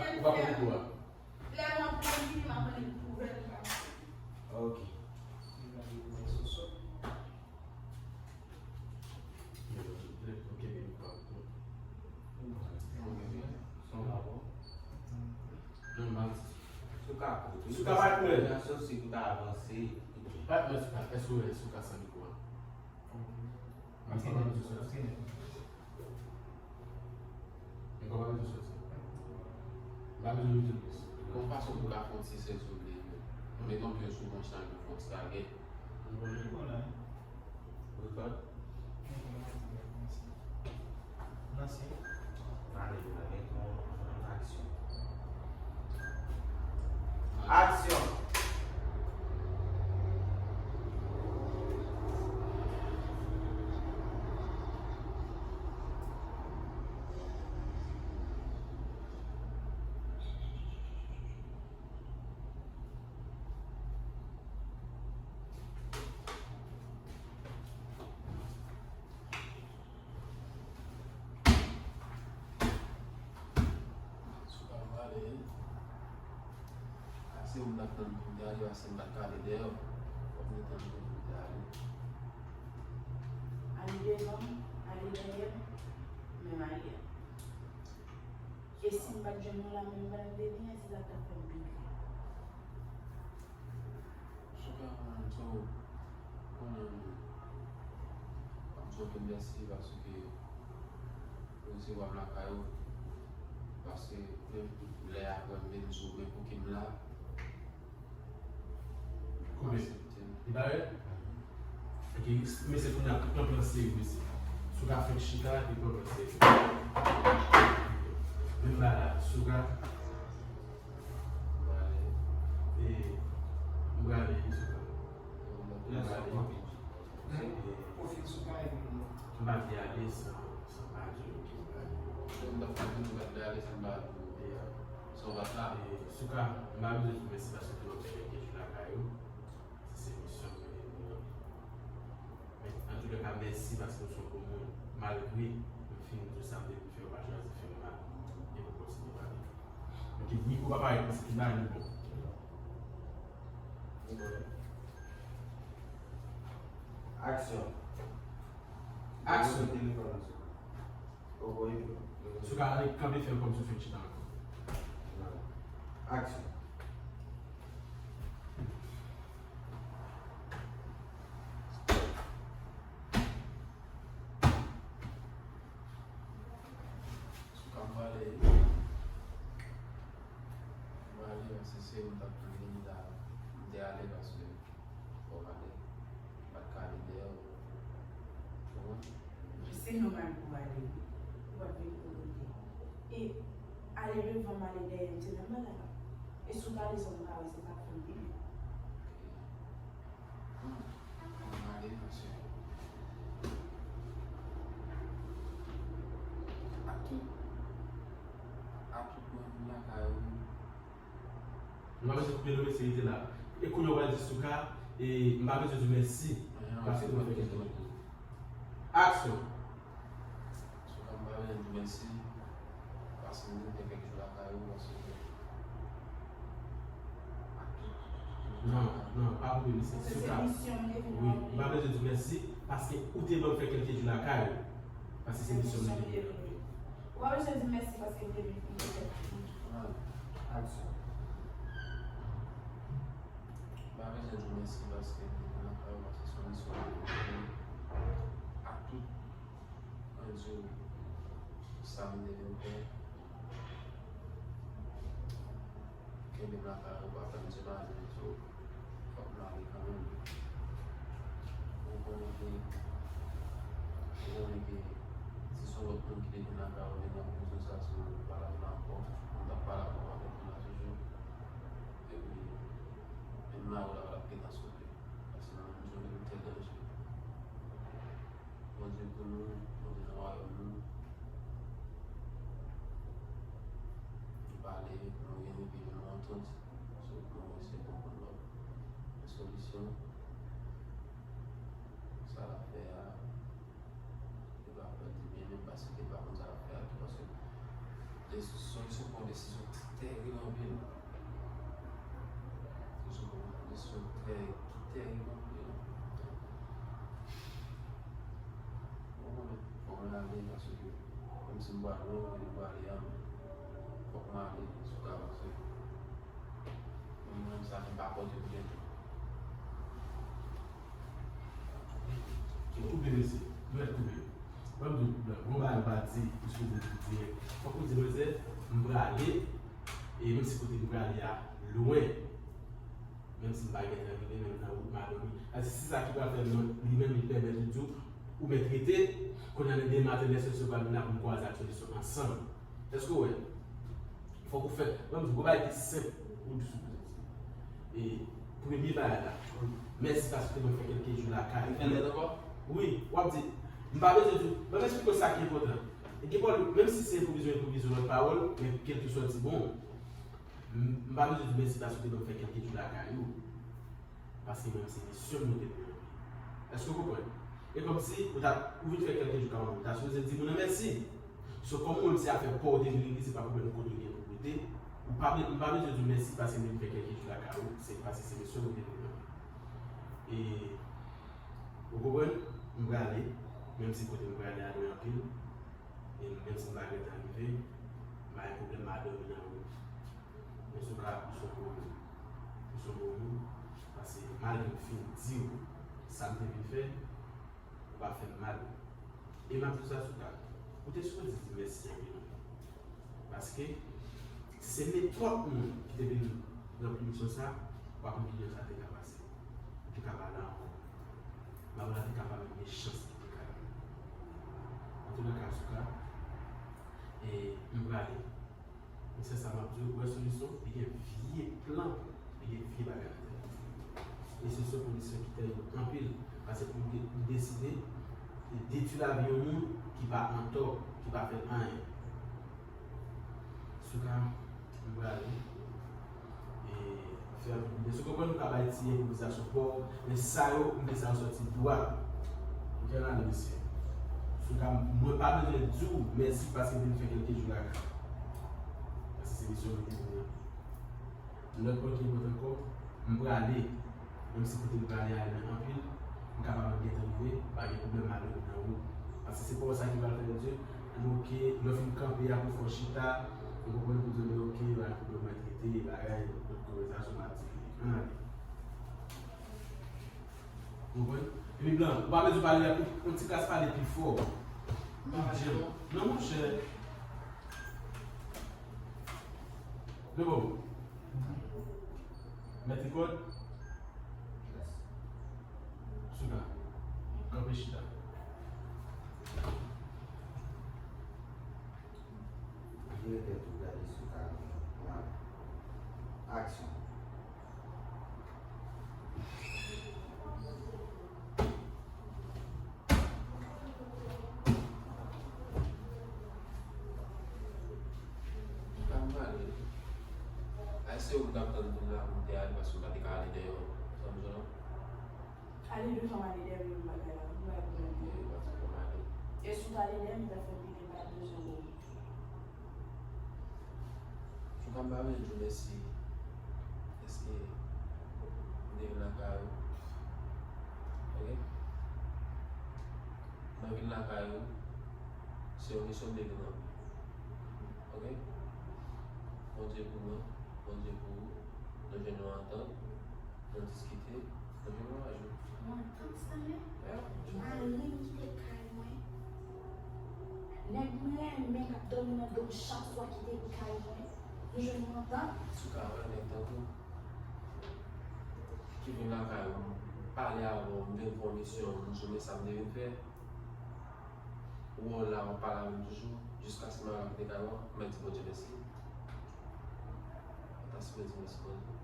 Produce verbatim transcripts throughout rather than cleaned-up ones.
Ou pa konn kou a. Lè m ap pran li, m ap pran li pou ouvè li pa pase. Ok. Sou ka kote. Sou ka pa koute. Sou ka pa koute. Nan sòsi pou ta avanse. Patnè, sou ka, èske w wè sou ka san mikwo a? Paske m pa bezwen sòti. Men kòman m bezwen sòti? M pa bezwen mete plis. Gon fason pou ka fè yon ti sèl sou li. Mete yon pye sou yon chan epi fè yon ti lage. Ou konn li? Ou konn? Nan se. Pale pou la, men yon aksyon. Aksyon! Sou ka pale. Ase moun ap tann pou m te ale, pase m pa t ka ale dèyè w. Fòk m te tann pou m te ale. Ale devan m, ale dèyè m, menm ale a. E si m pa t jwenn ou la, menm pandan m te vini an, se sa k t ap fè m pi gri. Sou ka, so, konnen, m ap di w anpil mèsi paske ou resevwa m lakay ou, paske menm lè apre m vin di w men pou ki m la, Koube. Li pa rèd? Ok, mesye, kounye a, pran plan seri, mesye. Sou ka fèk chita, epi pran plan seri. Menm bagay la, sou ka. E, m prale, sou ka. M prale. Pwofil sou ka epi nou. M pa vle ale san, san pa di w ki m prale. M pa vle ale san pa di w. Sa w pa ka. E, sou ka, m pa bezwen di w mèsi paske w te ban m fè kèlke jou lakay ou. Se misyon mwen te vin ranpli. Men, antoulèka, mèsi paske w se yon bon moun. Malgre m fin di w sa m te vin fè, w pa chwazi fè m mal. E pou kontinye pale. Ok, mikwo pa parèt, paske m pa ni bon. Aksyon. Aksyon. Sou ka ale kanpe fè l kòmsi w fèk chita ankò. Aksyon. Sou ka m prale. M prale, paske se ou m t ap tann, m ta, m te ale paske Fò w ale. M pa t ka ale dèyè w. Ou konprann? Se nòmal pou w ale, wi. Ou p ap vin pou rete. E ale devan m, ale dèyè m, se menm bagay la. E si w pa desann, ou ka wè se sa k fè m vini. Bon, m ale, mesye. Ak tout, ak tout mwen vin lakay ou. M pa bezwen koupe non, mesye, rete la. E kounye a w pral di Souka, e m pa bezwen di w mèsi, paske nou fè kèk jou. Aksyon. Souka, m pa bezwen di w mèsi, paske nou fè kèk jou lakay ou, paske. Non, non, pa koupe, mesye. Souka. Wi, m pa bezwen di w mèsi, paske ou te ban m fè kèlke jou lakay ou. Paske se misyon mwen te vin ranpli. Ou pa bezwen di mèsi paske m te vin fè kèk jou. Aksyon. M pa bezwen di w mèsi paske m te vin lakay ou, paske se yon misyon mwen te vin ranpli. Ak tout mwen di w sa m te vin fè. Kenbe m lakay ou, pa fè m di maten, so, fòk m ale kanmenm. Ou konnen ke, ou konnen ke si se yon lòt moun ki te vin lakay ou, men nan pozisyon sa, si mwen pa t ap la ankò, mwen t ap pale avè w avèk ou la toujou. Epi, menm mari w la pa t ap gentan sove. Paske nan menm jounen, m te danje. Bondye pou nou, Bondye nan wayòm nou. Nou pale, nou vini, epi nou antant. So, nou eseye konprann lòt. Men solisyon, sa l ap fè a, li pa fè l di byen, menm paske li pa konn sa l ap fè a tou, paske de-, solisyon pou yon desizyon Alò, kote m prale a, fòk m ale, Souka, paske mwen menm sa m pa pote pou tèt mwen. Ou koube, mesye. Dwèt koube. Ban m di w, bon bagay ou pa di, ou sipoze di dirèk. Fòk ou di, manzè, m prale, e menm si kote m prale a lwen, menm si m pa gentan rive, menm nan wout m a dòmi. Paske se sa ki pral fè non, li menm li pèmèt ou di w, ou mèt rete, kounye a nan demen maten, lè solisyon pral vin la pou m kwaze ak solisyon ansanm. Èske w wè? Fòk ou fè, ban m di w, gon bagay ki senp ou di sou. E premye bagay la, mèsi paske te ban m fè kèlke jou lakay ou. Wi, w ap di, m pa bezwen di w, ban m eksplike w sa ki enpòtan. E gen pawòl, menm si se enpwovizyon, enpwovizyon lòt pawòl, men kèlkeswa di bon, m m pa bezwen di w mèsi paske te ban m fè kèlke jou lakay ou. Paske mwen menm se misyon mwen te pou anpil. Èske w konprann? E kòmsi ou ta, ou vin fè kèlke jou lakay mwen, ou ta sipoze di moun nan mèsi. So, kòm ou menm se afè pa w ou te vin regle, se pa pwoblèm kote w gen pou w rete. Ou pa, m pa bezwen di w mèsi paske m vin fè kèlke jou lakay ou, se paske se misyon mwen te pou anpil. E, ou konprann? M prale, menm si kote m prale a lwen anpil, e menm si m pa gentan rive, m pa gen pwoblèm, m a dòmi nan wout. Men Souka, ou se yon bon moun. Ou se yon bon moun. Paske malgre m fin di w sa m te vin fè, ou pa fè m mal. E m ap di w sa, Souka, ou te sipoze di mèsi anpil anpil. Paske si se nenpòt moun ki te vin ranpli misyon sa, ou pa konn ki jan sa te ka pase. Ou te ka pa la ankò. Malè a te ka pa menm gen chans li te ka la. Antouka, Souka, e m prale. Men se sa m ap di w, ou wè solisyon, li gen vye plan, li gen vye bagay nan tèt li. E se sou kondisyon ki tèl anpil, paske pou de- pou deside detwi lavi yon moun ki pa antò, ki pa fè anyen. Souka, m prale. E fè anpil byen. Si w konprann, ou ka bay ti enpwovizasyon pa w, men sa yo, m te sa yo sòti dwat. Ou gen rale, mesye. Souka, mwen pa bezwen di w mèsi paske m vin fè kèlke jou lakay. Paske se misyon mwen te pou mwen. Lòt pwen ki enpòtan ankò, m prale. Menm si kote m prale a lwen anpil, m kapab ap gentan rive, pa gen pwoblèm, m a dòmi nan wout. Paske se pa w sa ki pral fè lòt je, ann oke, lè w fin kanpe a pou fè w chita, ou konprann pou di w, oke, pa gen pwoblèm, mwen trete, bagay, lòt konvèsasyon m ap di, ann ale. Ou konprann? Epi blan, ou pa bezwen pale, ou, ou ti kras pale pi fò. Non, monchè. Men bon. Mèt rekòd. Souka. Kanpe chita. Vire tèt ou gade Souka nan mal. Aksyon. Sa m pale. Ay, se ou m t ap tann vin la pou m te ale paske m pa te ka ale dèyè w. Sa m di w la? Ale devan, m ale dèyè menm bagay la. M pa gen pwoblèm. E, pa gen pwoblèm, ale. E si w t ale dèyè m, m t ap fè pi byen, m pa t bezwen w. Souka, m pa bezwen di w mèsi. Èske m te vin lakay ou? Oke? Mwen vin lakay ou, se yon misyon m te vin ranpli. Oke? Bondye pou mwen, Bondye pou ou, nou jwenn yon antant, nou diskite, nou jwenn yon ajou. Yon antant, Stanley? Yeah. Mari m kite kay mwen. Nèg m renmen k ap dòmi nan do m chak swa kite kay mwen. Nou jwenn yon antant. Souka, wè nèg tankou ki vin lakay ou, m pale avè w, m vin fè w misyon, m di w men sa m te vin fè. Ou wè w la, w ap pale avè m toujou, jiskaske m al kite kay mwen, m ap di Bondye mèsi. Ou ta sipoze di mèsi Bondye.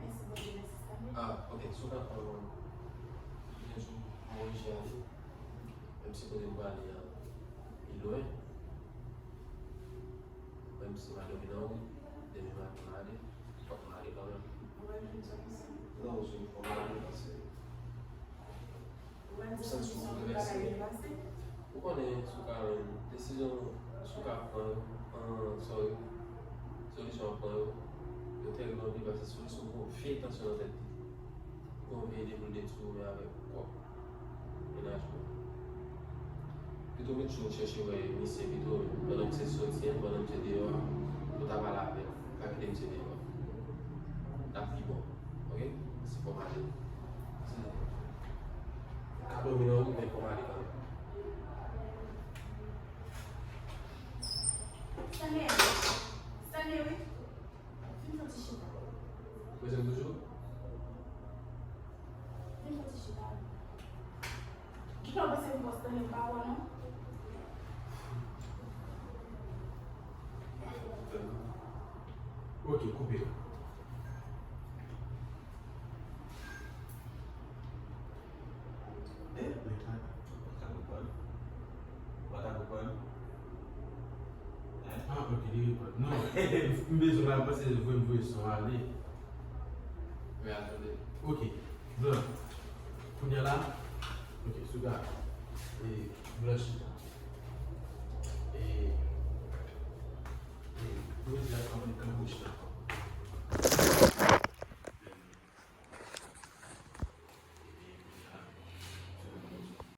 Mèsi Bondye, mèsi Stanley. Ah, oke, Souka, euh, byen jou, mwen oblije ale. Menm si kote m prale a, li lwen. Menm si m a dòmi nan wout, demen maten m ale, fòk m ale kanmenm. Ou wè m vin sot isit? Non, wi, fòk m ale paske ou santi w bouleverse. Ou konnen Souka menm, desizyon Souka pran yo, an, sorry, solisyon w pran yo, yo terib anpil paske se solisyon pou yon vye entansyon nan tèt li. Pou yon vye ide pou l detwi w, men avèk kòb mennaj mwen. Pito Mitchou chèche wè misye pito, pandan misye soti an, pandan misye deyò a, pou ta pale avè l, pa kite misye deyò a. L ap pi bon. Ok? Mèsi, fò m ale. Ka dòmi nan wout, men fò m ale kanmenm. Stanley! Stanley, wi! Vin fè ti chita. Bezwen toujou? Vin fè ti chita, wi. Genlè w panse m pran Stanley m pa wè non. Ok, koupe. Eh, men sa. Ou pa ta konprann? Ou pa ta konprann? Hein? Ah, ok, li reponn. Non, m bezwen la, m panse l voye, voye son ale. Men atann. Ok. Blan. Kounye a la, ok, sou ka, e, blanchi la. E, e, nou di a kanpe, kanpe bouch la.